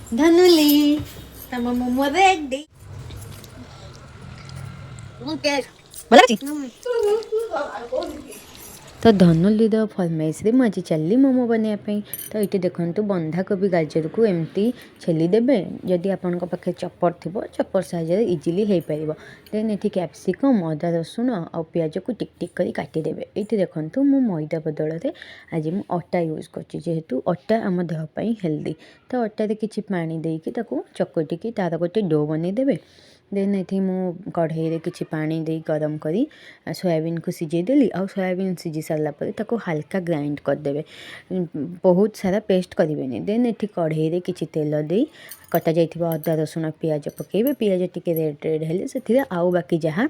ଧନୁଲି, ତମ ମୋମୋ ରେଡି। ଭଲ ଅଛି। ତ ଧନୁଲିର ଫରମାଇଶରେ ମୁଁ ଆଜି ଚାଲିଲି ମୋମୋ ବନେଇବା ପାଇଁ। ତ ଏଇଠି ଦେଖନ୍ତୁ, ବନ୍ଧାକୋବି ଗାଜରକୁ ଏମିତି ଛେଲି ଦେବେ। ଯଦି ଆପଣଙ୍କ ପାଖରେ ଚପର ଥିବ, ଚପର ସାହାଯ୍ୟରେ ଇଜିଲି ହେଇପାରିବ। ଦେନ୍ ଏଠି କ୍ୟାପ୍ସିକମ୍, ଅଦା, ରସୁଣ ଆଉ ପିଆଜକୁ ଟିକ୍ ଟିକ୍ କରି କାଟିଦେବେ। ଏଇଠି ଦେଖନ୍ତୁ, ମୁଁ ମଇଦା ବଦଳରେ ଆଜି ମୁଁ ଅଟା ୟୁଜ୍ କରୁଛି, ଯେହେତୁ ଅଟା ଆମ ଦେହ ପାଇଁ ହେଲ୍ଦି। ତ ଅଟାରେ କିଛି ପାଣି ଦେଇକି ତାକୁ ଚକଟିକି ତା'ର ଗୋଟେ do ବନେଇଦେବେ। ଦେନ୍ ଏଠି ମୁଁ କଢ଼େଇରେ କିଛି ପାଣି ଦେଇ ଗରମ କରି ସୋୟାବିନ୍କୁ ସିଝେଇ ଦେଲି। ଆଉ ସୋୟାବିନ୍ ସିଝି ସାରିଲା ପରେ ତାକୁ ହାଲକା ଗ୍ରାଇଣ୍ଡ କରିଦେବେ, ବହୁତ ସାରା ପେଷ୍ଟ କରିବେନି। ଦେନ୍ ଏଠି କଢ଼େଇରେ କିଛି ତେଲ ଦେଇ କଟା ଯାଇଥିବା ଅଦା, ରସୁଣ, ପିଆଜ ପକାଇବେ। ପିଆଜ ଟିକେ ରେଡ଼୍ ରେଡ଼୍ ହେଲେ ସେଥିରେ ଆଉ ବାକି ଯାହା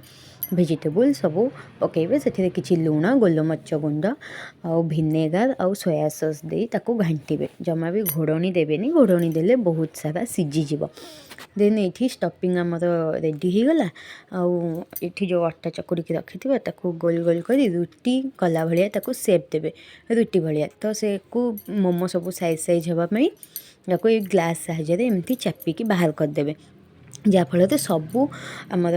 ଭେଜିଟେବୁଲ୍ ସବୁ ପକାଇବେ। ସେଥିରେ କିଛି ଲୁଣ, ଗୋଲମରିଚ ଗୁଣ୍ଡ ଆଉ ଭିନେଗାର ଆଉ ସୋୟା ସସ୍ ଦେଇ ତାକୁ ଘାଣ୍ଟିବେ। ଜମା ବି ଘୋଡ଼ଣୀ ଦେବେନି, ଘୋଡ଼ଣୀ ଦେଲେ ବହୁତ ସାରା ସିଝିଯିବ। ଦେନ୍ ଏଇଠି ଷ୍ଟଫିଂ ଆମର ରେଡ଼ି ହେଇଗଲା। ଆଉ ଏଠି ଯେଉଁ ଅଟା ଚକୁଡ଼ିକି ରଖିଥିବା, ତାକୁ ଗୋଲ ଗୋଲ କରି ରୁଟି କଲା ଭଳିଆ ତାକୁ ସେପ୍ ଦେବେ, ରୁଟି ଭଳିଆ। ତ ସେକୁ ମୋମୋ ସବୁ ସାଇଜ୍ ସାଇଜ୍ ହେବା ପାଇଁ ତାକୁ ଏଇ ଗ୍ଲାସ୍ ସାହାଯ୍ୟରେ ଏମିତି ଚାପିକି ବାହାର କରିଦେବେ, ଯାହାଫଳରେ ସବୁ ଆମର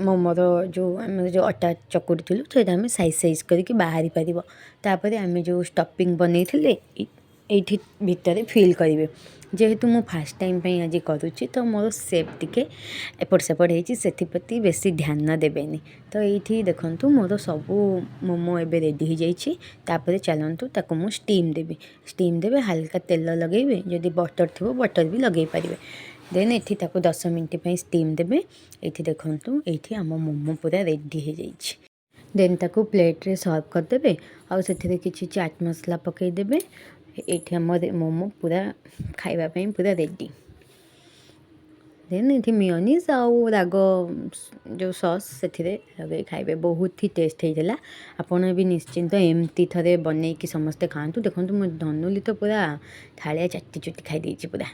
ମୋମୋର ଯେଉଁ ଆମର ଯେଉଁ ଅଟା ଚକୁଡ଼ିଥିଲୁ, ସେଇଟା ଆମେ ସାଇଜ୍ ସାଇଜ୍ କରିକି ବାହାରି ପାରିବ। ତାପରେ ଆମେ ଯେଉଁ ଷ୍ଟଫିଂ ବନେଇଥିଲେ, ଏଇଠି ଭିତରେ ଫିଲ୍ କରିବେ। ଯେହେତୁ ମୁଁ ଫାର୍ଷ୍ଟ ଟାଇମ୍ ପାଇଁ ଆଜି କରୁଛି, ତ ମୋର ସେପ୍ ଟିକେ ଏପଟ ସେପଟ ହେଇଛି, ସେଥିପ୍ରତି ବେଶୀ ଧ୍ୟାନ ଦେବେନି। ତ ଏଇଠି ଦେଖନ୍ତୁ, ମୋର ସବୁ ମୋମୋ ଏବେ ରେଡ଼ି ହେଇଯାଇଛି। ତାପରେ ଚାଲନ୍ତୁ, ତାକୁ ମୁଁ ଷ୍ଟିମ୍ ଦେବି। ଷ୍ଟିମ୍ ଦେବେ, ହାଲକା ତେଲ ଲଗାଇବେ। ଯଦି ବଟର୍ ଥିବ, ବଟର୍ ବି ଲଗାଇ ପାରିବେ। ଦେନ୍ ଏଠି ତାକୁ 10 ମିନିଟ୍ ପାଇଁ ଷ୍ଟିମ୍ ଦେବେ। ଏଇଠି ଦେଖନ୍ତୁ, ଏଇଠି ଆମ ମୋମୋ ପୁରା ରେଡ଼ି ହେଇଯାଇଛି। ଦେନ୍ ତାକୁ ପ୍ଲେଟ୍ରେ ସର୍ଭ କରିଦେବେ ଆଉ ସେଥିରେ କିଛି ଚାଟ୍ ମସଲା ପକାଇଦେବେ। ଏଇଠି ଆମର ମୋମୋ ପୁରା ଖାଇବା ପାଇଁ ପୁରା ରେଡ଼ି। ଦେନ୍ ଏଠି ମିଓନିଜ୍ ଆଉ ରାଗ ଯେଉଁ ସସ୍, ସେଥିରେ ଲଗାଇ ଖାଇବେ। ବହୁତ ହି ଟେଷ୍ଟ ହେଇଥିଲା। ଆପଣ ବି ନିଶ୍ଚିନ୍ତ ଏମିତି ଥରେ ବନେଇକି ସମସ୍ତେ ଖାଆନ୍ତୁ। ଦେଖନ୍ତୁ, ମୋ ଧନୁଲି ତ ପୁରା ଥାଳିଆ ଚାଟି ଚୁଟି ଖାଇ ଦେଇଛି ପୁରା।